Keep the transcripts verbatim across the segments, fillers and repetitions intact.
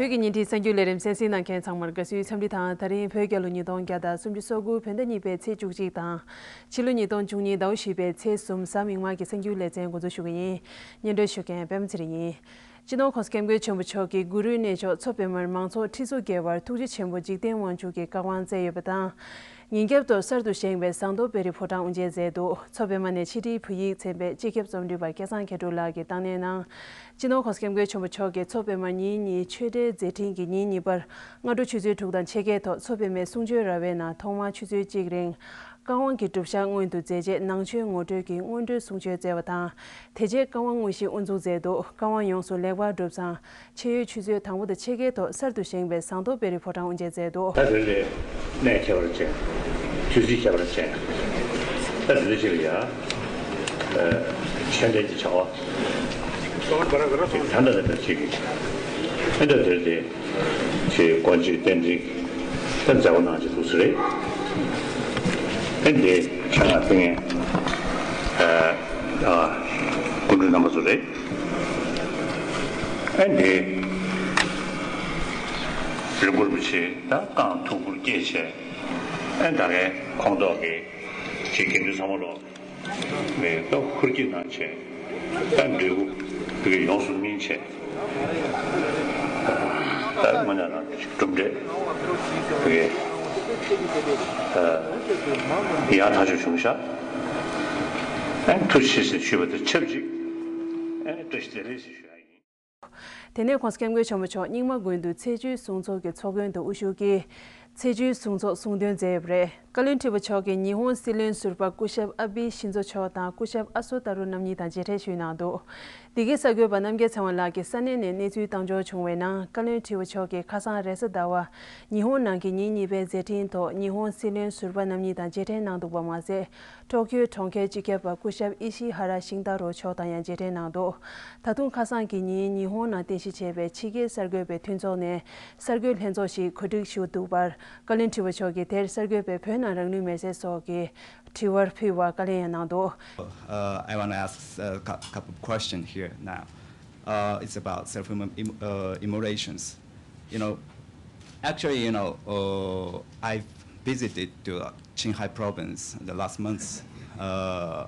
བོད་ཀྱི་ཉིན་རེའི་གསར་འགྱུར་ལས་རིམ་གསན་གཟིགས་གནང་མཁན་ཚང་མར་དགའ་བསུའི་འཚམས་འདྲི་དང་། ད་རིང་བོད་རྒྱལ་ལོ་ཉིས་སྟོང་བརྒྱ་དང་སུམ་ཅུ་སོ་དགུ་བོད་ཟླ་གཉིས་པའི་ཚེས་བཅུ་གཅིག་དང་། ཕྱི་ལོ་ཉིས་སྟོང་བཅུ་གཉིས་ཟླ་བ་བཞི་པའི་ཚེས་གསུམ་གཟའ་མིག་དམར་གྱི་གསར་འགྱུར་ལེ་ཚན་འགོ་འཛུགས་ཞུ་གི་ཡིན། སྙན་སྒྲོན་ཞུ་མཁན་པད་མ་ཚེ་རིང་ཡིན། སྤྱི་ནོར་༸གོང་ས་༸སྐྱབས་མགོན་ཆེན་པོ་མཆོག་གིས་གུ་རུའི་གནས་མཆོག་མཚོ་པདྨར་མང་ཚོགས་ཁྲི་ཚོ་བརྒལ་བར་ཐུགས་རྗེ་ཆེན་པོ་འཇིག་རྟེན་དབང་ཕྱུག་གི་བཀའ་དབང་སྩལ་ཡོད་པ་དང་། ཉིན་རྒྱབ་ཏུ་གསར་དུ་བཞེངས་པའི་ཟངས་མདོག་དཔལ་རི་ཕོ་བྲང་དབུ་འབྱེད་མཛད་འདུག། མཚོ་པདྨ་ནས་ཕྱི་དྲིལ་བོད་ཡིག་ཚན་པའི་སྤྱི་ཁྱབ་རྩོམ་སྒྲིག་པ་སྐལ་བཟང་མཁས་གྲུབ་ལགས་ཀྱིས་བཏང་གནས་གནང་། སྤྱི་ནོར་༸གོང་ས་༸སྐྱབས་མགོན་ཆེན་པོ་མཆོག་གིས་མཚོ་པདྨར་ཉིན་གཉིས་ཆོས་འབྲེལ་མཛད་འཕྲིན་གྱི་ཉིན་གཉིས་པར་སྔ་དྲོ་ཆུ་ཚོད་དྲུག་དང་ཕྱེད་ཀའི་ཐོག་མཚོ་པདྨའི་གསུང་ཆོས་ར་བའི་ནང་ཐོག་མར་ཆུ་ཚོད་གཅིག་རིང་བཀའ་དབང་གི་སྒྲུབ་ཞག་སྔོན་དུ་མཛད་རྗེས་ནང་ཆོས་ངོ་སྤྲོད་ཀྱི་སྔོན་འགྲོའི་གསུང་ཆོས་སྩལ་བ་དང་། དེ་རྗེས་བཀའ་དབང་དངོས་གཞི་དབུ་འཛུགས་མཛད་འདུག། བཀའ་དབང་ཡོངས་སུ་ལེགས་པར་གྲུབ་ཙང་། ཕྱེད་ཡོལ་ཆུ་ཚོད་དང་པོ་དང་ཕྱེད་ཀའི་ཐོག་གསར་དུ་བཞེངས་པའི་ཟངས་མདོག་དཔལ་རི་ཕོ་བྲང་དབུ་འབྱེད་མཛད་འདུག། ད་དེ་ལས་གནས་ཁྱད་པར་ཅན། དུས་ཚིགས་ཁྱད་པར་ཅན། ད་དེ་འདྲ་ཞིག་ལ་ཡ། ཨ། ཆོས་འབྲེལ་གྱི་བྱ་བ། དེ་ད་ལྟ་ནས་ད་ཅིག་གི། ཨ། ད་དེར་དེ། ཞེས་དགོངས་གཅིག་རྟེན་འབྲེལ་ད་མཛད་སྒོ་གནང་གི་འདུག་ས་རེད། ཨ། འདི་ཁྱེད་རང་ཚོ་ངས། ཨ། ཨ། སྐུ་མགྲོན་རྣམ་པ་ཚོ་རེད། ཨ། འདི་རི་གུར་བུ་ཆེ་ད་རྐང་ཐུག་པུར་སྐྱེས་བྱས། ཨ། ད་གའི་ཁོངས་གཏོགས་ཀྱི་ཆེད་དགེ་འདུན་ཚང་མ་ལོ། མེ་ཏོག་ཧུར་གྱིས་གནང་བྱས། ད་འབྲས་བུ་དེ་གའི་ཡོངས་སུ་སྨིན་བྱས། ད་དངོས་གནས་རང་གྲུབ་འབྲས་དེ་གའི་ཡག་ཐག་ཆོད་བྱུང་ཤག། ཨ། ཐུགས་རྗེ་ཆེ་ཞུས་པ་དང་ཆབས་ཅིག། ཨ། བཀྲ་ཤིས་བདེ་ལེགས་ཞེས་ཞུ་ཡ་ཡིན། དེ་ནས་༸གོང་ས་༸སྐྱབས་མགོན་ཆེན་པོ་མཆོག་རྙིང་མ་དགོན་དུ་ཚེས་བཅུའི་གསུང་ཚོགས་ཀྱི་ཚོགས་མགོན་དུ་དབུ་བཞུགས་ཀྱིས། ཚེས་བཅུའི་གསུང་ཚོགས་གསུང་འདོན་མཛད་ཡོད་པ་རེད། བཀའ་བློན་ཁྲི་པ་མཆོག་གིས་ཉི་ཧོང་སྲིད་བློན་ཟུར་པ་སྐུ་ཞབས་ཨ་བྷི་ཤིན་ཛོ་མཆོག་དང་སྐུ་ཞབས་ཨ་སོ་ཏཱ་རུ་རྣམ་གཉིས་དང་མཇལ་འཕྲད་ཞུས་གནང་འདུག། འདི་གའི་གསར་འགོད་པ་རྣམ་རྒྱལ་ཚེ་དབང་ལགས་ཀྱིས་ས་གནས་ནས་གནས་ཚུལ་བཏང་འབྱོར་བྱུང་བའི་ནང་། བཀའ་བློན་ཁྲི་པ་མཆོག་གིས་ཁ་སང་རེས་གཟའ་ཟླ་བར་ཉི་ཧོང་ནང་གི་ཉིན་གཉིས་པའི་མཛད་འཕྲིན་ཐོག་ཉི་ཧོང་སྲིད་བློན་ཟུར་པ་རྣམ་གཉིས་དང་མཇལ་འཕྲད་གནང་འདུག་པ་མ་ཟད། ཊོ་ཀིའོ་གྲོང་ཁྱེར་སྤྱི་ཁྱབ་པ་སྐུ་ཞབས་ཨི་ཤི་ཧ་ར་ཤིང་ཏཱ་རོ་མཆོག་དང་ཡང་མཇལ་འཕྲད་གནང་འདུག། ད་དུང་ཁ་སང་གི་ཉིན་ཉི་ཧོང་ནང་རྟེན་གཞི་བྱས་པའི་ཕྱི་རྒྱལ་གསར་འགོད་པའི་མཐུན་ཚོགས་ནས་གསར་འགོད་ལྷན་ཚོགས་ཤིག་གོ་སྒྲིག་ཞུས་འདུག་པར། བཀའ་བློན་ཁྲི་པ་མཆོག་གིས་དེར་གསར་འགོད་པས་བོད་ནང་རང་ལུས་མེར་སྲེག་སོགས་ཀྱི་དྲི་བར་ཕུལ་བར་བཀའ་ལན་ཡང་གནང་འདུག། Uh, I want to ask a cou- couple of questions here now. Uh, it's about self-immolations. Uh, it's about self-immolations. You know, actually, you know, uh, I visited to uh, Qinghai province the last month. Uh,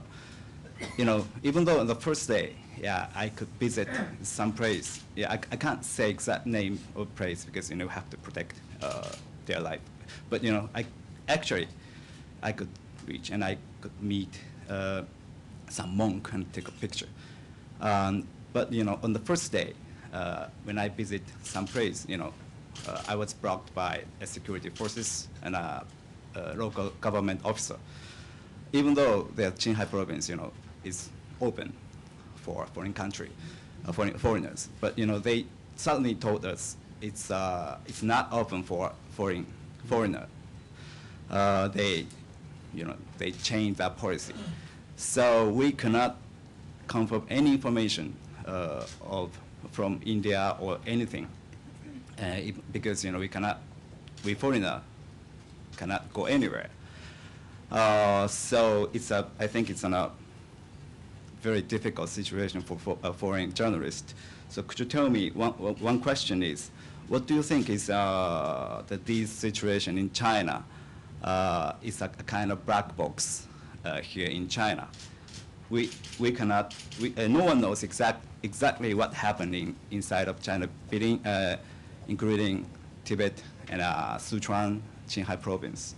you know, even though on the first day, yeah, I could visit some place. Yeah, I, I can't say exact name of place because, you know, we have to protect uh, their life. But, you know, I actually, I could reach and I could meet uh, some monk and take a picture. Um, but you know, on the first day, uh, when I visit some place, you know, uh, I was blocked by a security forces and a, a local government officer. Even though the Qinghai province, you know, is open for foreign country, uh, foreign foreigners, but you know, they suddenly told us it's uh, it's not open for foreign foreigner. Uh, they, you know, they changed that policy, so we cannot confirm any information uh, of from India or anything, uh, it, because you know we cannot, we foreigner cannot go anywhere. Uh, so it's a, I think it's an, a very difficult situation for, for a foreign journalist. So could you tell me, one, one question is, what do you think is uh, that this situation in China uh, is a, a kind of black box uh, here in China? We, we cannot, we, uh, no one knows exact, exactly what happening inside of China, including, uh, including Tibet and uh, Sichuan, Qinghai province.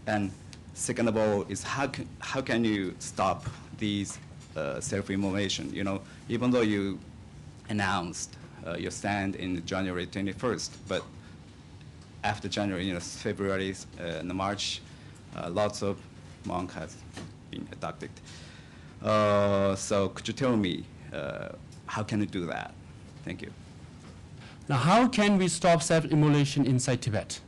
And second of all is how can, how can you stop these uh, self-immolation? You know, even though you announced uh, your stand in January twenty-first, but after January, you know, February, uh, and March, uh, lots of monk has been abducted. Uh, so could you tell me uh, how can you do that? Thank you. Now, how can we stop self-immolation inside Tibet?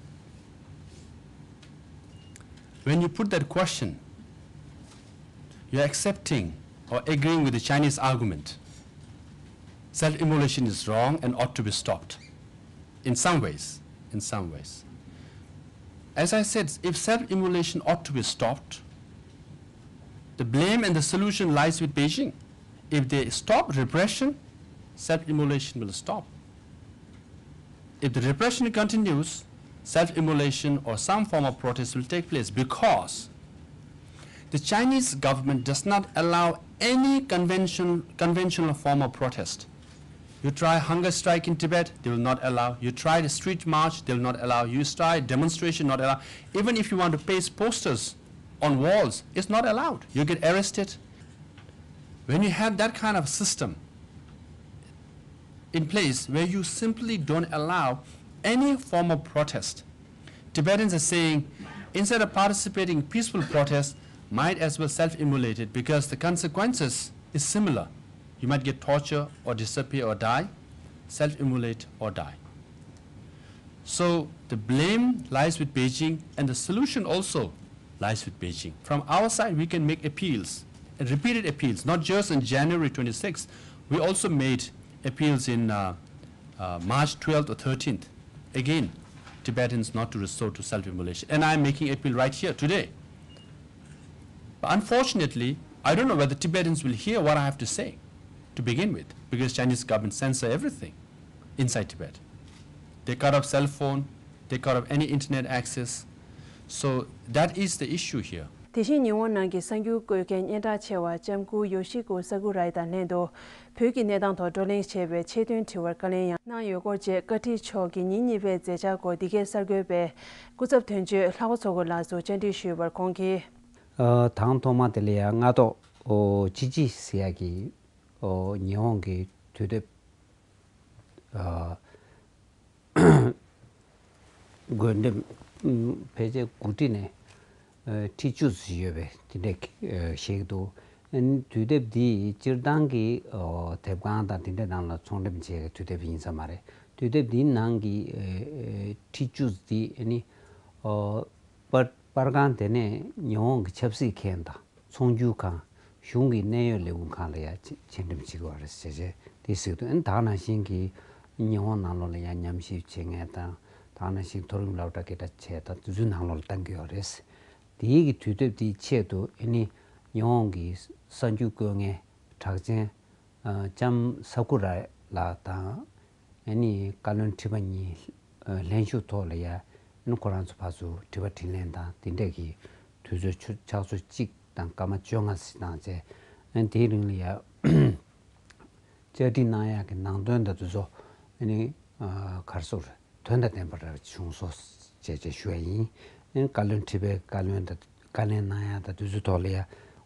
When you put that question, you're accepting or agreeing with the Chinese argument. Self-immolation is wrong and ought to be stopped. In some ways, in some ways. As I said, if self-immolation ought to be stopped, the blame and the solution lies with Beijing. If they stop repression, self-immolation will stop. If the repression continues, self-immolation or some form of protest will take place because the Chinese government does not allow any convention, conventional form of protest. You try hunger strike in Tibet, they will not allow. You try the street march, they will not allow. You try demonstration, not allow. Even if you want to paste posters on walls, it's not allowed. You get arrested. When you have that kind of system in place where you simply don't allow any form of protest, Tibetans are saying, instead of participating in peaceful protest, might as well self-immolate it because the consequences is similar. You might get torture or disappear or die, self-immolate or die. So the blame lies with Beijing, and the solution also lies with Beijing. From our side, we can make appeals, and repeated appeals, not just on January twenty-sixth. We also made appeals in uh, uh, March twelfth or thirteenth. Again, Tibetans not to resort to self-immolation. And I'm making appeal right here today. But unfortunately, I don't know whether Tibetans will hear what I have to say to begin with, because Chinese government censor everything inside Tibet. They cut off cell phone, they cut off any internet access. So that is the issue here. དེ་བཞིན་ཉི་ཧོང་ནང་གི་གསར་འགྱུར་བཀོད་མཁན་སྙན་གྲགས་ཆེ་བ་ལྕམ་སྐུ་ཡོ་ཤི་ཀོ་ས་ཀུ་རའི་དང་ལྷན་དུ། བོད་ཀྱི་གནས་སྟངས་ཐོག་བགྲོ་གླེང་བྱས་པའི་ཆེད་དོན་དྲི་བར་བཀའ་ལན་ཡང་གནང་ཡོད་སྐོར་བཅས་བཀའ་ཁྲི་མཆོག་གིས་ཉིན་གཉིས་པའི་མཛད་འཆར་སྐོར་འདི་གའི་གསར་འགོད་པས་སྐུ་ཚབ་དོན་གཅོད་ལྷག་པ་མཚོ་སྐུ་ལགས་སུ་བཅར་འདྲི་ཞུས་པར་ཁོང་གིས། ཨ། དང་ཐོག་མ་དེ་ལ་ཡང་སྔ་ཐོག་ཨོ་ཅི་ཅི་ཟེར་ཡག་གི་ཨོ་ཉི་ཧོང་གི་དུས་དེབ་ཨ། དགོས་འདེམས་ཕལ་ཆེར་དགུ་ཁྲི་ནས་ཨ་ཁྲི་བཅུ་ཙམ་ཡོད་པའི་དེ་འདྲས་ཨ་བཤད་ཀྱི་འདུག་ཨ་ནི་དུས་དེབ་འདི་སྤྱིར་བཏང་གི་ཨ་དེབ་ཁང་དང་དེ་འདྲས་ནང་ལ་ཚོང་འགྲེམས་བྱས་པའི་དུས་དེབ་ཡིན་ས་མ་རེད། དུས་དེབ་འདིའི་ནང་གི་ཨ་ཁྲི་བཅུ་འདི་ཨ་ནི་ཨ་པར་པར་ཁང་དེ་ནས་ཉི་ཧོང་གི་ཆབ་སྲིད་མཁན་དང་། ཚོང་སྒྱུར་ཁང་། གཞུང་གི་གནད་ཡོད་ལས་ཁུངས་ཁག་ལ་ཡང་ཆེ་ཆེད་འགྲེམས་བྱེད་ཀྱི་ཡོད་རེད་ཟེར་བྱས་དེ་གཟིགས་འདུག་ཨ་ནི་ད་ག་ནང་བཞིན་གྱི་ཉི་ཧོང་ནང་ལོགས་ལ་ཡང་ཉམས་ཞིབ་བྱེད་མཁན་དང་ད་ག་ནང་བཞིན་མཐོ་རིམ་སློབ་གྲྭ་སྐད་གྲགས་ཆེ་དང་དེ་ཚོའི་ནང་ལོགས་ལ་བཏང་གི་ཡོད་རེད། དེའི་གི་དུས་དེབ་དེའི་ཆེད་དུ་ཨ་ནི་ཉི་ཧོང་གི་གསར་འགྱུར་བཀོད་མཁན་གྲགས་ཅན་ལྕམ་ས་ཀུ་ར་ལགས་དང་། ཨ་ནི་བཀའ་བློན་ཁྲི་པ་གཉིས་ལྷན་ཞུགས་ཐོག་ལ་ཡ་ཨ་ནི་ཁོ་རང་ཚོ་ཕར་ཚུར་དྲི་བ་དྲིས་ལན་དང་དེ་འདྲས་ཀྱི་དུས་ཚོད་ཕྱག་ཚོད་གཅིག་དང་སྐར་མ་བཅོ་ལྔ་ཙམ་བཏང་རྗེས་ཨ་ནི་དེའི་རིང་ལ་ཡ་བཅར་འདྲི་གནང་ཡག་གི་ནང་དོན་དང་དེ་ཚོ་ཨ་ནི་ག་རེ་ཟེར་དོན་དང་ལྡན་པ་རེ་བྱུང་སོང་ཞེས་བྱས་ཞུ་བ་ཡིན། ཨ་ནི་བཀའ་བློན་ཁྲི་པའི་བཀའ་བློན་དང་བཀའ་ལན་གནང་ཡག་དང་དེ་ཚོའི་ཐོག་ལ་ཡ་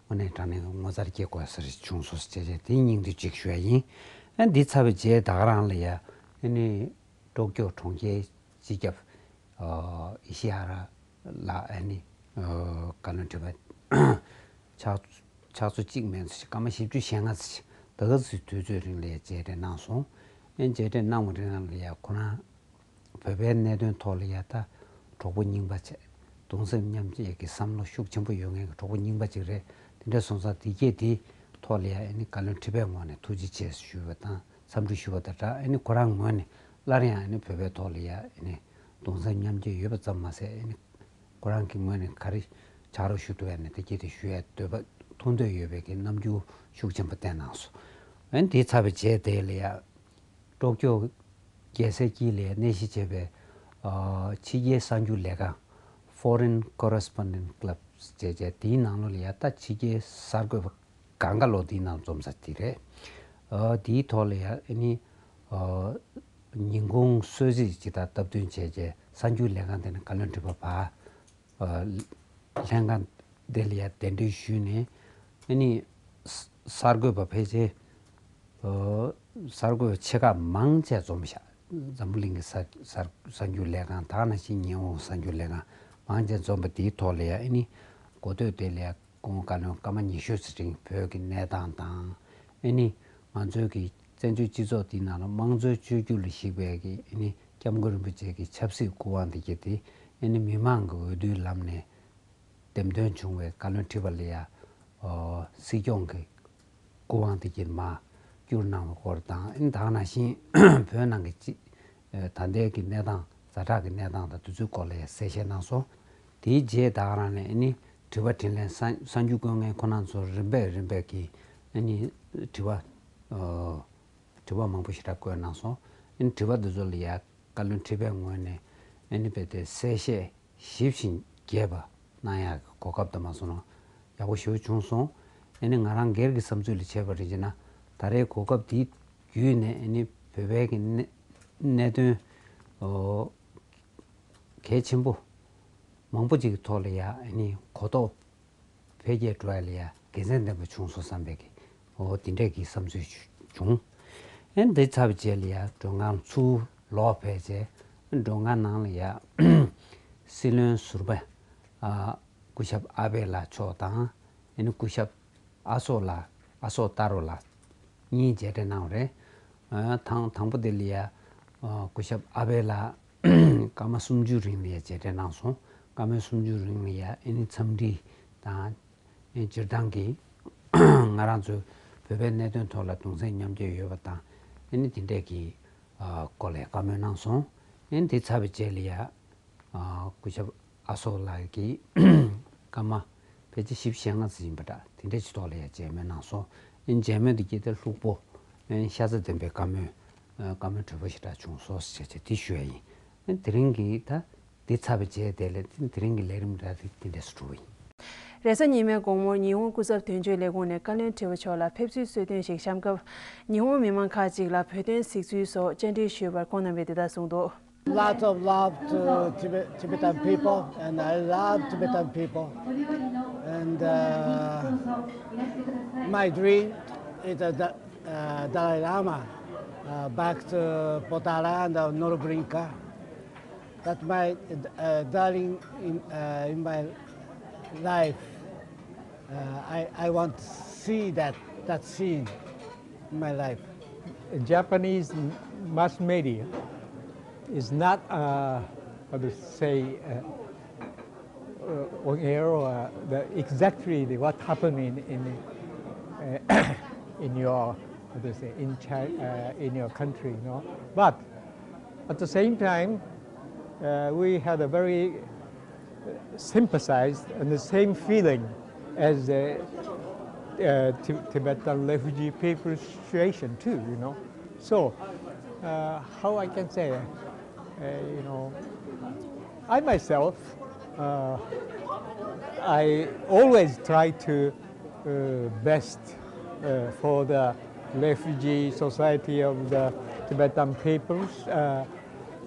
དངོས་གནས་དྲང་གནས་ངོ་མཚར་སྐྱེ་དགོས་ས་རེ་བྱུང་སོང་ཞེས་བྱས་དེའི་སྙིང་བསྡུས་གཅིག་ཞུ་བ་ཡིན། ཨ་ནི་འདི་ཚར་བའི་རྗེས་ད་ག་རང་ལ་ཡ་ཨ་ནི། ཀྲོ་ཀྱོ་གྲོང་ཁྱེར་སྤྱི་ཁྱབ་ཨ་ཨི་ཤི་ཧ་ར་ལགས་ཨ་ནི་ཨ་བཀའ་བློན་ཁྲི་པ་ཕྱག་ཕྱག་ཚོད་གཅིག་མིན་ཙམ་སྐར་མ་བཞི་བཅུ་ཞེ་ལྔ་ཙམ་ད་ག་ཙམ་དུས་ཚོད་རིང་ལ་མཇལ་འཕྲད་གནང་སོང་། ཨ་ནི་མཇལ་འཕྲད་གནང་བའི་རིང་ལ་ཡ་ཁོ་རང་བོད་པའི་གནད་དོན་ཐོག་ལ་ཡ་ད་གྲོགས་པོ་རྙིང་པ་བྱས་གདུང་སེམས་མཉམ་སྐྱེད་ཀྱི་བསམ་བློ་ཤུགས་ཆེན་པོ་ཡོད་མཁན་གྱི་གྲོགས་པོ་རྙིང་པ་ཅིག་རེད། དེ་འདྲ་སོང་ཙང་དེ་སྐད་དེའི་ཐོག་ལ་ཡ་ཨ་ནི་བཀའ་བློན་ཁྲི་པའི་ངོས་ནས་ཐུགས་རྗེ་ཆེ་ཞུས་པ་དང་། འཚམས་འདྲི་ཞུ་བ་དང་སྦྲགས་ཨ་ནི་ཁོ་རང་ངོས་ནས་སླར་ཡང་ཨ་ནི་བོད་པའི་ཐོག་ལ་ཡ་ཨ་ནི་གདུང་སེམས་མཉམ་སྐྱེད་ཡོད་པ་ཙམ་མ་ཟད་ཨ་ནི་ཁོ་རང་གི་ངོས་ནས་ག་རེ་ཕྱག་རོགས་ཞུ་ཐུབ་ཡ་ནི་དེ་སྐད་དེ་ཞུ་ཡ་འདོད་པ་ཐུགས་འདོད་ཡོད་པའི་གི་རྣམ་འགྱུར་ཤུགས་ཆེན་པོ་བསྟན་གནང་སོང་། ཨ་ནི་དེ་ཚར་བའི་རྗེས་དེ་ལ་ཡ་ཀྲོ་ཀྱོ་རྒྱལ་སའི་དཀྱིལ་ལ་ཡ་གནས་གཞི་བྱས་པའི་ཨ་ཕྱི་རྒྱལ་གསར་འགྱུར་ལས་ཁང་། Foreign Correspondent Club ཅེས་བྱས་དེའི་ནང་ལོགས་ལ་ཡ་ད་ཕྱི་རྒྱལ་གསར་འགོད་པ་གང་ག་ལོ་དེའི་ནང་འཛོམས་ས་དེ་རེད། ཨ་དེའི་ཐོག་ལ་ཡ་ཨ་ནི་ཨ་ཉིན་གུང་གསོལ་ཚིགས་ཅིག་དང་སྟབས་བསྟུན་བྱས་རྗེས་གསར་འགྱུར་ལས་ཁང་དེ་ནས་བཀའ་བློན་ཁྲི་པ་ཕར་ཨ་ལྷན་ཁང་དེ་ལ་ཡ་གདན་འདྲེན་ཞུས་ནས་ཨ་ནི་གསར་འགོད་པ་ཕལ་ཆེར་ཨ་གསར་འགོད་པ་ཆེ་ཁག་མང་ཆེ་འཛོམས་ཤག་འཛམ་བུ་གླིང་གི་གསར་གསར་གསར་འགྱུར་ལས་ཁང་དག་ནང་བཞིན་ཉི་ཧོང་གསར་འགྱུར་ལས་ཁང་མང་ཆེ་འཛོམས་པ་དེའི་ཐོག་ལ་ཡ་ཨ་ནི་གོ་ཐོས་དེ་ལ་ཡ། སྐུ་ངོ་བཀའ་བློན་སྐར་མ་ཉི་ཤུ་ཙམ་རིང་བོད་ཀྱི་གནས་སྟངས་དང་། ཨ་ནི་ང་ཚོའི་གི་བཙན་བྱོལ་སྤྱི་ཚོགས་འདིའི་ནང་ལ་དམངས་གཙོའི་བཅོས་བསྒྱུར་ལ་གཞིགས་པའི་གི་ཨ་ནི་སྐྱབས་མགོན་རིན་པོ་ཆེ་གི་ཆབ་སྲིད་སྐུ་དབང་དེ་གྱད་དེ་ཨ་ནི་མི་མང་གི་འོས་བསྡུའི་ལམ་ནས་འདེམས་ཐོན་བྱུང་བའི་བཀའ་བློན་ཁྲི་པ་ལ་ཡ་ཨོ་སྲིད་སྐྱོང་གི་སྐུ་དབང་དེ་གྱད་མར་བསྒྱུར་གནང་བའི་སྐོར་དང་ཨ་ནི་ད་ག་ནང་བཞིན་བོད་ནང་གི་སྤྱི། ད་ལྟའི་གི་གནས་སྟངས་ཛ་དྲག་གི་གནས་སྟངས་དང་དེ་ཚོའི་སྐོར་ལ་ཡང་གསལ་བཤད་གནང་སོང་། དེའི་རྗེས་ད་ག་རང་ནས་ཨ་ནི་དྲི་བ་དྲིས་ལན་གསར་གསར་འགྱུར་བཀོད་མཁན་ཁོ་རང་ཚོ་རིམ་པས་རིམ་པས་ཀྱི་ཨ་ནི་དྲི་བ་ཨོ་དྲི་བ་མང་པོ་ཞེ་དྲག་བཀོད་གནང་སོང་། ཨ་ནི་དྲི་བ་འདི་ཚོ་ལ་ཡང་ བཀའ་བློན་ཁྲི་པའི་ངོས་ནས་ཨ་ནི་རྦད་དེ་གསལ་བཤད་ཞིབ་ཅིང་རྒྱས་པ་གནང་ཡག་གི་གོ་སྐབས་དང་མ་སོང་ན་ཡག་པོ་ཞེ་པོ་བྱུང་སོང་། ཨ་ནི་ང་རང་སྒེར་གྱི་བསམ་ཚུལ་ལ་བྱས་པ་རེད་ཅེ་ན། ད་རེས་གོ་སྐབས་འདི་བརྒྱུད་ནས་ཨ་ནི་བོད་པའི་གི་གནད་གནད་དོན་ཨོ་གལ་ཆེན་པོ་མང་པོ་ཅིག་གི་ཐོག་ལ་ཡ་ཨ་ནི་གོ་རྟོགས་འཕེལ་རྒྱས་འགྲོ་ཡ་ལ་ཡ་དགེ་མཚན་ལྡན་པ་བྱུང་སོང་བསམ་པའི་གི་ཨོ་དེ་འདྲས་ཀྱི་བསམ་ཚུལ་བྱུང་། ཨ་ནི་འདི་ཚར་བའི་རྗེས་ལ་ཡ་མགྲོན་ཁང་ཚུར་ལོག་ཕེབས་རྗེས་མགྲོན་ཁང་ནང་ལ་ཡ་སྲིད་བློན་ཟུར་པ་ཨ་སྐུ་ཞབས་ཨ་བྷེ་ལགས་མཆོག་དང་ཨ་ནི་སྐུ་ཞབས་ཨ་སོག་ལགས། ཨ་སོག་ཏཱ་རུ་ལགས་གཉིས་མཇལ་འཕྲད་གནང་བ་རེད། ཨ་དང་དང་པོ་དེ་ལ་ཡ་ཨ་སྐུ་ཞབས་ཨ་བྷེ་ལགས་སྐར་མ་སུམ་ཅུ་རིང་ལ་ཡ་མཇལ་འཕྲད་གནང་སོང་། སྐར་མ་སུམ་ཅུ་རིང་ལ་ཡ་ཨ་ནི་འཚམས་འདྲི་དང་ཨ་ནི་སྤྱིར་བཏང་གི་ང་རང་ཚོ་བོད་པའི་གནད་དོན་ཐོག་ལ་གདུང་སེམས་མཉམ་སྐྱེད་ཡོད་པ་དང་ཨ་ནི་དེ་འདྲས་ཀྱི་ཨ་སྐོར་ལ་བཀའ་མོལ་གནང་སོང་། ཨ་ནི་དེ་ཚར་བའི་རྗེས་ལ་ཡ། ཨ་སྐུ་ཞབས་ཨ་སོག་ལགས་ཀྱིས་སྐར་མ་ཕལ་ཆེར་བཞི་བཅུ་ཞེ་ལྔ་ཙམ་ཡིན་པ་འདྲ་དེ་འདྲ་ཅིག་ཐོག་ལ་ཡང་མཇལ་མོལ་གནང་སོང་། ཨིན་མཇལ་མོལ་དེ་གྱིས་ད་ལྷུག་པོ་ཨིན་ཤ་ཚ་ལྡན་པའི་བཀའ་མོལ་ཨ་བཀའ་མོལ་དྲོད་པོ་ཞེ་དྲག་བྱུང་སོང་ཟེར་བྱས་དེ་ཞུ་ཡ་ཡིན། ཨིན་དེ་རིང་གི་ད་འདི་ཚར་བའི་རྗེས་དེ་ལས་དེ་རིང་གི་ལས་རིམ་འདྲ་དེ་དེ་འདྲས་སུ་གྲུབ་པ་ཡིན། རེས་གཟའ་ཉི་མའི་དགོང་མོར་ཉི་ཧོང་སྐུ་ཚབ་དོན་གཅོད་ལས་ཁུངས་ནས་བཀའ་བློན་ཁྲི་པ་མཆོག་ལ་ཕེབས་བསུའི་གསོལ་སྟོན་ཞིག་བཤམས་སྐབས། ཉི་ཧོང་མི་མང་ཁག་ཅིག་ལ་བོད་དོན་གཟིགས་ཚུལ་སོགས་བཅར་འདྲི་ཞུས་པར་ཁོང་རྣམ་པས་འདི་ལྟར་གསུངས་འདུག། Lots of love to Tibet, Tibetan people, and I love Tibetan people. And uh, my dream is the uh, Dalai Lama uh, back to Potala and uh, Norobrinka. That's my uh, darling in, uh, in my life. Uh, I, I want to see that, that scene in my life. Japanese mass media is not, uh, how to say, uh, uh, on air or uh, the exactly the, what happened in in uh, in your, how to say, in China, uh, in your country, you know. But at the same time, uh, we had a very sympathized and the same feeling as the uh, Ti- Tibetan refugee people situation too, you know. So, uh, how I can say, uh, you know, I myself, uh, I always try to uh, best uh, for the refugee society of the Tibetan peoples uh,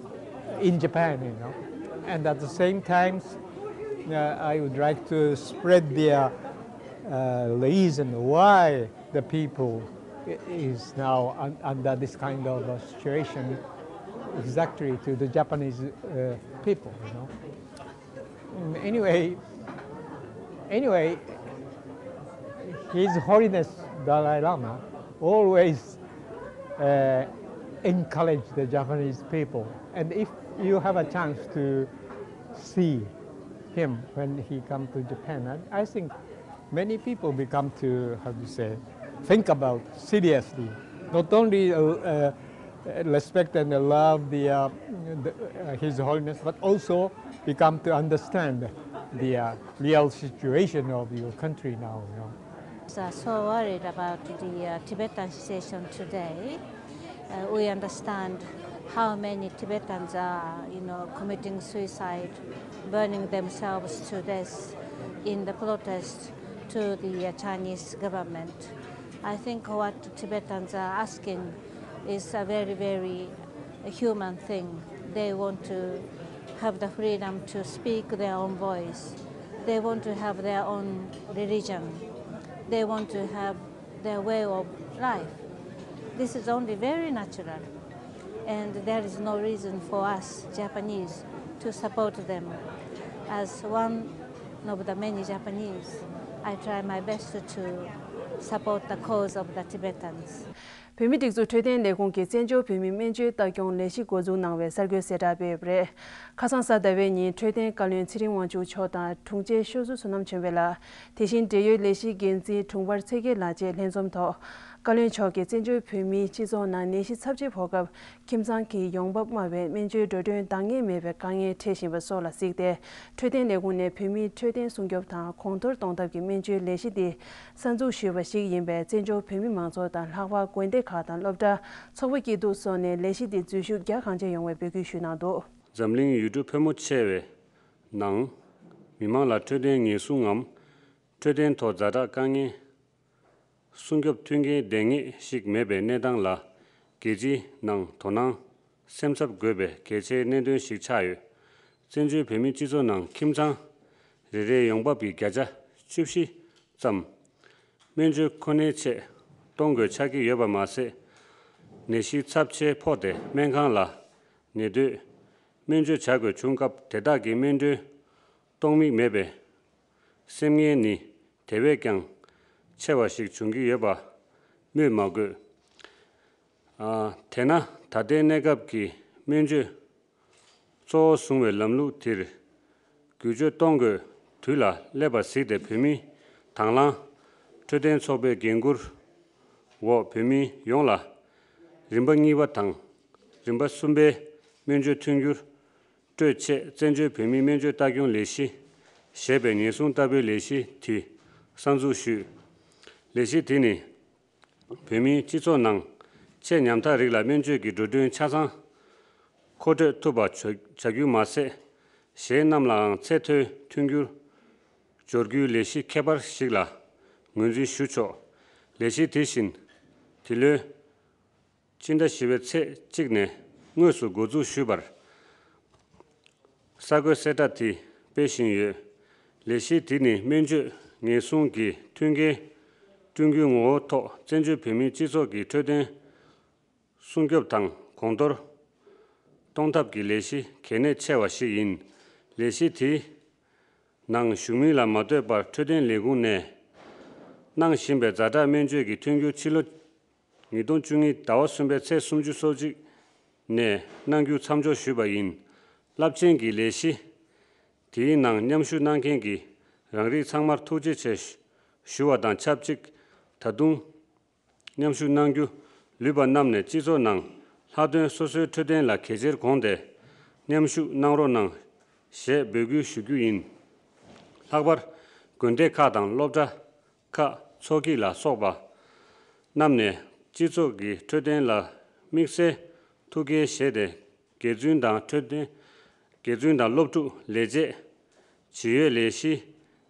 in Japan, you know. And at the same time, uh, I would like to spread the uh, reason why the people is now un- under this kind of uh, situation exactly to the Japanese uh, people, you know. Mm, Anyway, anyway, His Holiness Dalai Lama always uh, encourage the Japanese people. And if you have a chance to see him when he come to Japan, I, I think many people become to, how to say, think about seriously. Not only uh, uh, respect and love the, uh, the uh, His Holiness, but also become to understand the uh, real situation of your country now. You know. Are so worried about the uh, Tibetan situation today. Uh, we understand how many Tibetans are, you know, committing suicide, burning themselves to death in the protest to the uh, Chinese government. I think what Tibetans are asking is a very, very human thing. They want to have the freedom to speak their own voice. They want to have their own religion. They want to have their way of life. This is only very natural. And there is no reason for us Japanese to support them. As one of the many Japanese, I try my best to support the cause of the Tibetans. བོད་མིའི་སྒྲིག་འཛུགས་འཕྲོད་བསྟེན་ལས་ཁུངས་ཀྱིས་བཙན་བྱོལ་བོད་མིའི་སྨན་བཅོས་ལྟ་སྐྱོང་ལས་གཞི་འགོ་འཛུགས་གནང་བའི་གསར་འགོད་གསལ་བསྒྲགས་སྤེལ་ཡོད་པ་རེད། ཁ་སང་གཟའ་ཟླ་བའི་ཉིན་འཕྲོད་བསྟེན་བཀའ་བློན་ཚེ་རིང་དབང་ཕྱུག་མཆོག་དང་དྲུང་ཆེ་ཤོ་ཟུར་བསོད་ནམས་ཆོས་འཕེལ་ལགས། དེ་བཞིན་འབྲེལ་ཡོད་ལས་གཞིའི་འགན་འཛིན་དྲུང་འཕར་ཚེ་རྒྱས་ལགས་བཅས་ལྷན་འཛོམས་ཐོག་ བཀའ་བློན་མཆོག་གིས་བཙན་བྱོལ་བོད་མིའི་སྤྱི་ཚོགས་ནང་ནད་གཞི་ཚབས་ཆེ་ཕོག་སྐབས། ཁྱིམ་ཚང་གི་ཡོང་འབབ་དམའ་བས་སྨན་བཅོས་འགྲོ་གྲོན་འདང་ངེས་མེད་པའི་དཀའ་ངལ་འཕྲད་བཞིན་པ་སོགས་ལ་གཟིགས་ཏེ། འཕྲོད་བསྟེན་ལས་ཁུངས་ནས་བོད་མིའི་འཕྲོད་བསྟེན་སྲུང་སྐྱོབ་དང་གོང་མཐོར་གཏོང་ཐབས་ཀྱི་སྨན་བཅོས་ལས་གཞི་འདི་གསར་འཛུགས་ཞུས་པ་ཞིག་ཡིན་པས། བཙན་བྱོལ་བོད་མི་མང་ཚོགས་དང་། ལྷག་པར་དགོན་སྡེ་ཁག་དང་། སློབ་གྲྭ། ཚོགས་པ་སྐྱིད་སྡུག་སོགས་ནས་ལས་གཞི་འདི་འཛུལ་ཞུགས་རྒྱ་གང་ཆེ་ཡོང་བའི་འབོད་སྐུལ་ཞུས་གནང་འདུག། འཛམ་གླིང་ཡུལ་གྲུ་ཕོ་མོ་ཆེ་བའི་ནང་། མི་མང་ལ་འཕྲོད་བསྟེན་ཉེན་སྲུང་ངམ། འཕྲོད་བསྟེན་ཐོག་ཛ་དྲག་དཀའ་ངལ། སྲུང་སྐྱོབ་མཐུན་རྐྱེན་ལྡན་ངེས་ཤིག་མེད་པའི་གནས་སྟངས་ལ། རྒྱལ་སྤྱིའི་ནང་དོ་སྣང་སེམས་འཚབ་དགོས་པའི་གལ་ཆེའི་གནད་དོན་ཞིག་ཆགས་ཡོད། བཙན་བྱོལ་བོད་མིའི་སྤྱི་ཚོགས་ནང་ཁྱིམ་ཚང་རེ་རེའི་ཡོང་འབབ་ཀྱི་བརྒྱ་ཆ་བཅུ་བཞི་ཙམ། སྨན་བཅོས་ཁོ་ནའི་ཆེད་གཏོང་དགོས་ཆགས་ཀྱི་ཡོད་པ་མ་ཟད། ནད་གཞི་ཚབས་ཆེ་ཕོག་སྟེ་སྨན་ཁང་ལ་ཉལ་སྡོད། སྨན་བཅོས་བྱ་དགོས་བྱུང་སྐབས། དེ་དག་གི་སྨན་གྲོན་གཏོང་མི་མེད་པའི་སེམས་ངལ་ནི་དེ་བས་ཀྱང་ཆེ་བ་ཞིག་འབྱུང་གི་ཡོད་པ་སྨོས་མ་དགོས། ཨ། དེས་ན་ད་ལྟའི་གནས་སྐབས་ཀྱི་སྨན་བཅོས་གཙོ་བོར་བཟུང་བའི་ལམ་ལུགས་དེར་བསྒྱུར་བཅོས་གཏོང་དགོས་དུས་ལ་སླེབས་པར་གཟིགས་ཏེ། བོད་མི་དང་བླངས་འཕྲོད་བསྟེན་ཚོགས་པའི་འགན་འཁུར་འོག་བོད་མི་ཡོངས་ལ་རིམ་པ་གཉིས་པ་དང་རིམ་པ་གསུམ་པའི་སྨན་བཅོས་མཐུན་འགྱུར་སྤྲོད་ཆེད། བཙན་བྱོལ་བོད་མིའི་སྨན་བཅོས་ལྟ་སྐྱོང་ལས་གཞི་ཞེས་པའི་ཉེན་སྲུང་ལྟ་བུའི་ལས་གཞི་དེ་གསར་འཛུགས་ཞུས། ལས་གཞི་དེ་ནི་བོད་མིའི་སྤྱི་ཚོགས་ནང་ཆེས་ཉམ་ཐག་རིགས་ལ་སྨན་བཅོས་ཀྱི་འགྲོ་གྲོན་ཆ་ཚང་མཁོ་སྤྲོད་ཐུབ་པ་བྱ་བྱ་རྒྱུ་མ་ཟད། གཞན་རྣམས་ལའང་ཚད་མཐོའི་མཐུན་འགྱུར་སྦྱོར་རྒྱུའི་ལས་གཞི་ཁྱད་པར་ཞིག་ལ་ངོས་འཛིན་ཞུ་ཆོག། ལས་གཞི་དེ་བཞིན་འདི་ལོའི་སྤྱི་ཟླ་བཞི་པའི་ཚེས་གཅིག་ནས་དངོས་སུ་འགོ་འཛུགས་ཞུས་པར། གསར་འགོད་གསལ་བསྒྲགས་དེ་སྤེལ་བཞིན་ཡོད། ལས་གཞི་དེ་ནི་སྨན་བཅོས་ཉེན་སྲུང་གི་མཐུན་རྐྱེན་བསྐྲུན་རྒྱུའི་ངོ་བོའི་ཐོག་བཙན་བྱོལ་བོད་མིའི་སྤྱི་ཚོགས་ཀྱི་འཕྲོད་བསྟེན་སྲུང་སྐྱོབ་དང་གོང་མཐོར་གཏོང་ཐབས་ཀྱི་ལས་གཞི་གལ་གནད་ཆེ་བ་ཞིག་ཡིན། ལས་གཞི་དེའི་ནང་ཞུགས་མིན་ལ་མ་ལྟོས་པར་འཕྲོད་བསྟེན་ལས་ཁུངས་ནས་གནང་བཞིན་པའི་ཛ་དྲག་སྨན་བཅོས་ཀྱི་མཐུན་འགྱུར་ཕྱི་ལོ་ཉིས་སྟོང་བཅུ་གཉིས་ཟླ་བ་གསུམ་པའི་ཚེས་སུམ་ཅུ་སོ་གཅིག་ནས་གནང་རྒྱུ་མཚམས་འཇོག་ཞུས་པ་ཡིན། རླབས་ཆེན་གྱི་ལས་གཞི་དེའི་ནང་མཉམ་ཞུགས་གནང་མཁན་གྱི་རང་རིགས་ཚང་མར་ཐུགས་རྗེ་ཆེ་ཞུ་བ་དང་ཆབས་ཅིག། ད་དུང་མཉམ་ཞུགས་གནང་རྒྱུ་ལུས་པ་རྣམས་ནས་སྤྱི་ཚོགས་ནང་ལྷག་དོན་སོ་སོའི་འཕྲོད་བསྟེན་ལ་གལ་ཆེར་དགོངས་ཏེ་མཉམ་ཞུགས་གནང་རོགས་གནང་ཞེས་འབོད་སྐུལ་ཞུ་རྒྱུ་ཡིན། ལྷག་པར་དགོན་སྡེ་ཁག་དང་སློབ་གྲྭ་ཁག་ཚོགས་སྐྱིད་ལ་སོགས་པ་རྣམས་ནས་སྤྱི་ཚོགས་ཀྱི་འཕྲོད་བསྟེན་ལ་དམིགས་བསལ་ཐུགས་འགན་བཞེས་ཏེ། དགེ་བཙུན་དང་འཕྲོད་བསྟེན། དགེ་བཙུན་དང་སློབ་ཕྲུག་ལས་བྱེད། ཇི་ཡོད་ལས་གཞི་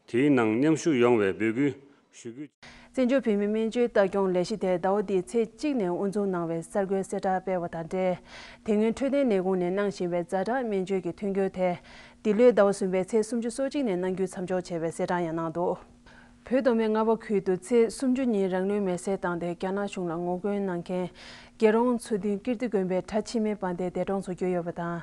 དེའི་ནང་མཉམ་ཞུགས་ཡོང་བའི་འབོད་སྐུལ་ཞུ་རྒྱུ། བཙན་བྱོལ་བོད་མིའི་སྨན་བཅོས་ལྟ་སྐྱོང་ལས་གཞི་དེ་ཟླ་བ་འདིའི་ཚེས་གཅིག་ནས་དབུ་འཛུགས་གནང་བའི་གསར་འགོད་གསལ་བསྒྲགས་སྤེལ་བ་དང་འབྲེལ། དེ་སྔོན་འཕྲོད་བསྟེན་ལས་ཁུངས་ནས་གནང་བཞིན་པའི་ཛ་དྲག་སྨན་བཅོས་ཀྱི་མཐུན་འགྱུར་དེ། འདི་ལོའི་ཟླ་བ་གསུམ་པའི་ཚེས་སུམ་ཅུ་སོ་གཅིག་ནས་གནང་རྒྱུ་མཚམས་འཇོག་བྱས་པའི་གསལ་བསྒྲགས་ཡང་གནང་འདུག། བོད་མདོ་སྨད་རྔ་བ་ཁུལ་དུ་ཚེས་སུམ་ཅུ་ཉིན་རང་ལུས་མེར་སྲེག་བཏང་སྟེ་རྒྱ་ནག་གཞུང་ལ་ངོ་རྒོལ་གནང་མཁན། རྒྱལ་རོང་མཚོ་མདུན་ཀིརྟི་དགོན་པའི་གྲྭ་འཆི་མེད་དཔལ་ལྡན་འདས་གྲོངས་སུ་གྱུར་ཡོད་པ་དང་།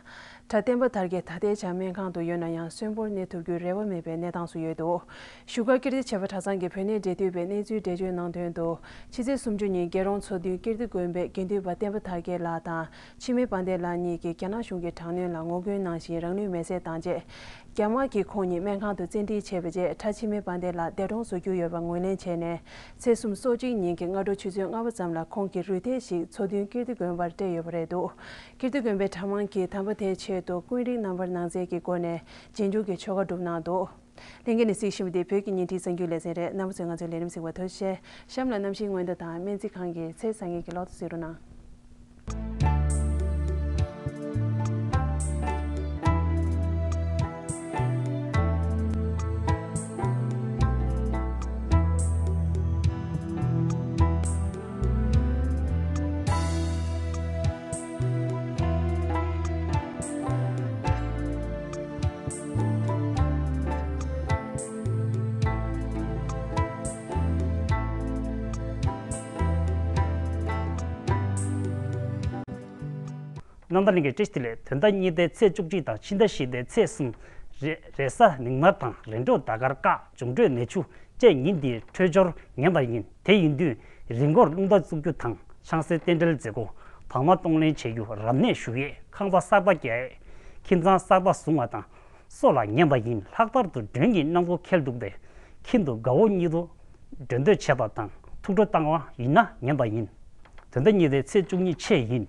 གྲྭ་བསྟན་པ་དར་རྒྱས་ད་ལྟའི་ཆར་སྨན་ཁང་དུ་ཡོད་ན་ཡང་གསོན་པོར་གནས་ཐུབ་རྒྱུའི་རེ་བ་མེད་པའི་གནས་སྟངས་སུ་ཡོད་འདུག། བཞུགས་སྒར་ཀིརྟི་བྱེས་པ་གྲྭ་ཚང་གི་བོད་གནས་འབྲེལ་མཐུད་པས་གནས་ཚུལ་འགྲེལ་བརྗོད་གནང་དོན་དུ། ཕྱི་ཚེས་སུམ་ཅུ་ཉིན་རྒྱལ་རོང་མཚོ་མདུན་ཀིརྟི་དགོན་པའི་དགེ་འདུན་པ་བསྟན་པ་དར་རྒྱས་ལགས་དང་འཆི་མེད་དཔལ་ལྡན་ལགས་གཉིས་ཀྱིས་རྒྱ་ནག་གཞུང་གི་དྲག་གནོན་ལ་ངོ་རྒོལ་གནང་བཞིན་རང་ལུས་མེར་སྲེག་བཏང་རྗེས། རྒྱ་དམག་གིས་ཁོང་ཉིད་སྨན་ཁང་དུ་བཙན་ཁྲིད་བྱས་པའི་རྗེས། གྲྭ་འཆི་མེད་དཔལ་ལྡན་ལགས་འདས་གྲོངས་སུ་གྱུར་ཡོད་པར་ངོས་ལེན་བྱས་ནས། ཚེས་སུམ་ཅུ་སོ་གཅིག་ཉིན་གྱི་སྔ་དྲོ་ཆུ་ཚོད་ལྔ་པ་ཙམ་ལ་ཁོང་གི་རུས་ཐལ་ཞིག་མཚོ་མདུན་ཀིརྟི་དགོན་པར་སྤྲད་ཡོད་པ་རེད་འདུག། ཀིརྟི་དགོན་པའི་གྲྭ་དམངས་ཀྱིས་དམ་པ་དེའི་ཆེད་དུ་ཀུན་རིག་རྣམ་པར་ནང་གསལ་གྱི་སྒོ་ནས་རྗེས་འཇུག་གི་ཆོ་ག་བསྒྲུབས་གནང་འདུག། ལྷན་རྒྱས་ནས་གཟིགས་བཞིན་པ་འདི་བོད་ཀྱི་བརྙན་འཕྲིན་གསར་འགྱུར་ལེ་ཚན་རེད། རྣམ་པ་ཚོས་ང་ཚོའི་ལས་རིམ་གཟིགས་པར་ཐུགས་རྗེ་ཆེ། གཤམ་ལ་གནམ་གཤིས་སྔོན་བརྡ་དང་སྨན་རྩིས་ཁང་གི་ཚེས་བཟང་ངན་གྱི་ལོ་ཐོ་གཟིགས་རོགས་གནང་། རྣམ་ཐར་ལྷན་རྒྱས་བཀྲ་ཤིས་བདེ་ལེགས། བོད་ཟླ་གཉིས་པའི་ཚེས་བཅུ་གཅིག་དང་ཕྱི་ཟླ་བཞི་པའི་ཚེས་གསུམ། རེས་རེས་གཟའ་མིག་དམར་དང་རེས་འགྲོགས་ཟླ་སྐར་བཀག། འབྱུང་འཕྲོད་ནད་ཆུ་བཅས་ཉིན་འདིའི་འཕྲོད་སྦྱོར་ངན་པ་ཡིན། དེ་ཡིན་དུས་རི་མགོར་རླུང་རྟ་བཙུགས་རྒྱུ་དང་ཆང་སའི་རྟེན་འབྲེལ་མཛད་སྒོ། བག་མ་གཏོང་ལེན་བྱེད་རྒྱུ། རབ་གནས་ཞུ་ཡས། ཁང་པ་གསར་པ་རྒྱག་ཡས། ཁྱིམ་ཚང་གསར་པ་བཟུང་བ་དང་སོགས་ལ་ངན་པ་ཡིན། ལྷག་པར་དུ་མགྲོན་གྱི་སྣང་ཚུལ་འཁེལ་འདུག་པས། ཁྱིམ་དུ་དགའ་བོ་གཉིས་དུ་འགྲོ་སྡོད་བྱེད་པ་དང་ ཐུགས་སྤྲོ་བཏང་བ་ཡིན་ན་ཉན་པ་ཡིན། བདུན་ཟླ་གཉིས་པའི་ཚེས་བཅུ་གཉིས་ཆད་ཡིན།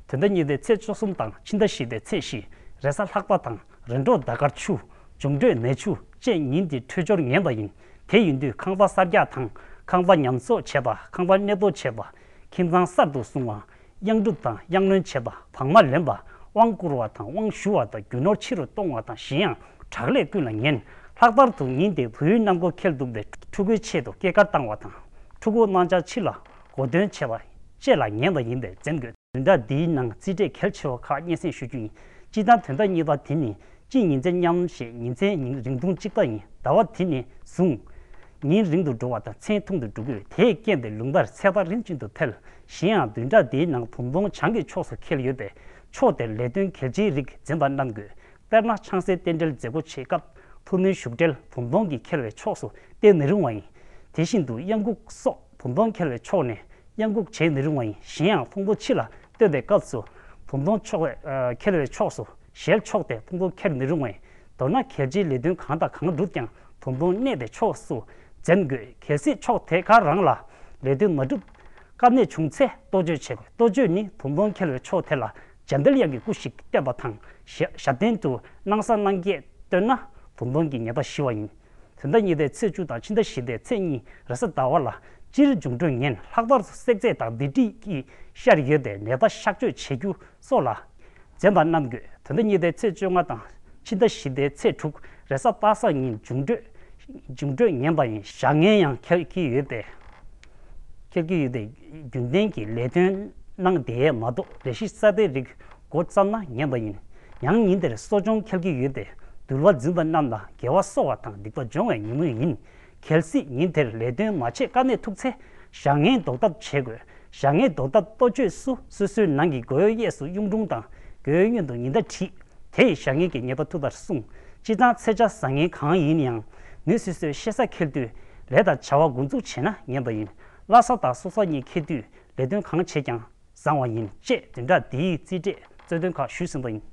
བདུན་ཟླ་གཉིས་པའི་ཚེས་བཅུ་གསུམ་དང་ཕྱི་ཟླ་བཞི་པའི་ཚེས་བཞི། རེས་གཟའ་ལྷག་པ་དང་རེས་འགྲོགས་ཟླ་སྐར་ཆུ། འབྱུང་འཕྲོད་ནས་ཆུ་བཅས་ཉིན་དེ་འཕྲོད་སྦྱོར་ངན་པ་ཡིན། དེ་ཡིན་དུས་ཁང་པ་གསར་རྒྱག་དང་ཁང་པ་ཉམས་གསོག་བྱེད་པ། ཁང་པ་གནས་སྤོ་བྱེད་པ། ཁྱིམ་ཚང་གསར་དུ་བཟུང་བ། གཡང་སྒྲུབ་དང་གཡང་ལོན་བྱེད་པ། བག་མ་ལེན་པ། དབང་བསྐུར་བ་དང་དབང་ཞུ་བ་དང་རྒྱུ་ནོར་ཕྱི་རུ་གཏོང་བ་དང་གཞན་ཡང་དྲག་ལས་ཀུན་ལ་ངན། ལྷག་པར་དུ་ཉིན་དེ་བུའི་གནམ་སྒོ་ཁེལ་འདུག་པས་ཕྲུ་གུའི་ཆེད་དུ་སྐྱེས་སྐར་བཏང་བ་དང་ཕྲུ་གུ་གནང་འཆར་ཕྱི་ལ་གོ་སྟོན་བྱེད་པ་བཅས་ལ་ངན་པ་ཡིན་པས་འཛེམ་དགོས། བདུན་ཕྲག་འདིའི་ནང་རྩིས་འབྲས་གལ་ཆེ་བ་ཁག་སྙན་སེང་ཞུ་རྒྱུ་ཡིན། སྤྱིར་བཏང་བདུན་ཕྲག་གཉིས་པ་དེ་ནི་དཔྱིད་ཉིན་མཚན་མཉམ་ཞེས་ཉིན་མཚན་ཉིན་རིང་ཐུང་གཅིག་པ་ཡིན། ཟླ་བ་དེ་ནས་བཟུང་ཉིན་རིང་དུ་འགྲོ་བ་དང་མཚན་ཐུང་དུ་འགྲོ་གི་ཡོད། དེས་རྐྱེན་པས་ལུང་པར་ཚེས་པ་རིམ་བཞིན་དུ་འཕེལ། གཞན་ཡང་བདུན་ཕྲག་འདིའི་ནང་བུམ་སྟོང་བྱང་གི་ཕྱོགས་སུ་འཁེལ་ཡོད་པས་ཕྱོགས་དེར་ལས་དོན་གལ་ཆེའི་རིགས་འཛེམ་པ་གནང་དགོས། དཔེར་ན་ཆང་སའི་རྟེན་འབྲེལ་མཛད་སྒོ་བྱེད་སྐབས་ཐུགས་སྣང་ཞུགས་འབྲེལ་བུམ་སྟོང་གིས་འཁེལ་བའི་ཕྱོགས་སུ་བལྟས་ནི་རུང་བ་ཡིན། དེ་བཞིན་དུ་གཡང་འགུགས་སོགས་བུམ་སྟོང་འཁེལ་བའི་ཕྱོགས་ནས་གཡང་འགུགས་བྱེད་ནི་རུང་བ་ཡིན། གཞན་ཡང་ཕུང་པོ་ཕྱི་ལ་གཏོད་པའི་སྐབས་སུ་བུམ་སྟོང་ཕྱོགས་ཨ་འཁེལ་བའི་ཕྱོགས་སུ་ཞལ་ཕྱོགས་ཏེ་ཕུང་པོ་འཁེལ་ནི་རུང་བ་ཡིན། མདོར་ན་གལ་ཆེའི་ལས་དོན་གང་དང་གང་བསྒྲུབས་ཀྱང་བུམ་སྟོང་གནས་པའི་ཕྱོགས་སུ་འཛེམ་དགོས། གལ་སྲིད་ཕྱོགས་དེ་ག་རང་ལ་ལས་དོན་མ་བསྒྲུབ་དཀའ་གནད་བྱུང་ཚེ་གཏོ་བཅོས་བྱེད་དགོས། གཏོ་བཅོས་ནི་བུམ་སྟོང་འཁེལ་བའི་ཕྱོགས་དེ་ལ་འཇམ་དཔལ་དབྱངས་ཀྱི་སྐུ་ཞིག་བསྟན་པ་དང་ཞབས་བརྟན་དུ་སྣང་ས་སྣང་བརྒྱད་བཏོན་ན་བུམ་སྟོང་གི་ཉེས་པ་ཞི་བ་ཡིན། བདུན་ཕྲག་གཉིས་པའི་ཚེས་བཅུ་དང་ཕྱི་ཟླ་བཞི་པའི་ཚེས་གཉིས་རེས་གཟའ་ཟླ་བ་ལ་སྤྱིར་འབྱུང་འཕྲོད་ངན། ལྷག་པར་དུ་བསྲེག་རྫས་དང་སྡིག་སྒྲིབ་ཀྱིས་ཤར་ཡོད་པས་ནད་པ་གཤག་བཅོས་བྱེད་རྒྱུ་སོགས་ལ་འཛེམ་པ་གནང་དགོས། བདུན་ཕྲག་གཉིས་པའི་ཚེས་བཅོ་ལྔ་དང་ཕྱི་ཟླ་བཞི་པའི་ཚེས་དྲུག་རེས་གཟའ་སྤེན་པ་ཉིན་འབྱུང་འཕྲོད་འབྱུང་འཕྲོད་ངན་པ་ཡིན། བཞག་ངན་ཡང་འཁེལ་གྱི་ཡོད་པས། འཁེལ་གྱི་ཡོད་པས་རྒྱུན་ལྡན་གྱི་ལས་དོན་གནང་བདེ་མ་གཏོགས་ལས་གཞི་གསར་པའི་རིགས་འགོ་བརྩམས་ན་ངན་པ་ཡིན། ཡང་ཉིན་དེར་གསོ་སྦྱོང་འཁེལ་གྱི་ཡོད་པས་འདུལ་བ་འཛིན་པ་རྣམས་ལ་དགེ་བ་གསོག་པ་དང་སྡིག་པ་སྦྱོང་བའི་ཉིན་མོ་ཡིན། གལ་སྲིད་ཉིན་དེར་ལས་དོན་མ་བྱེད་དཀའ་གནད་ཐུག་ཚེ་བཞག་ངན་ཟློག་ཐབས་བྱེད་དགོས། བཞག་ངན་ཟློག་ཐབས་གཏོ་བཅོས་སུ་སོ་སོའི་ནང་གི་མགོ་བོའི་གཡས་སུ་གཡུང་དྲུང་དང་མགོ་བོའི་གཡོན་དུ་ཉི་ཟླ་བྲིས། དེ་ཡིས་བཞག་ངན་གྱི་ཉེས་པ་ཐུབ་པར་གསུངས། སྤྱིར་བཏང་ཚེས་ཆ་བཟང་ངན་གང་ཡིན་ཡང་མི་སོ་སོའི་ཤེས་ས་འཁེལ་དུས་ལས་དང་བྱ་བ་འགོ་འཛུགས་བྱས་ན་ངན་པ་ཡིན། གླ་ས་དང་གསོ་ས་གཉིས་འཁེལ་དུས་ལས་དོན་གང་བྱེད་ཀྱང་བཟང་བ་ཡིན་ཅེས་བདུན་ཕྲག་འདིའི་རྩིས་འབྲས་རྩོད་དོན་ཁག་ཞུས་ཟིན་པ་ཡིན།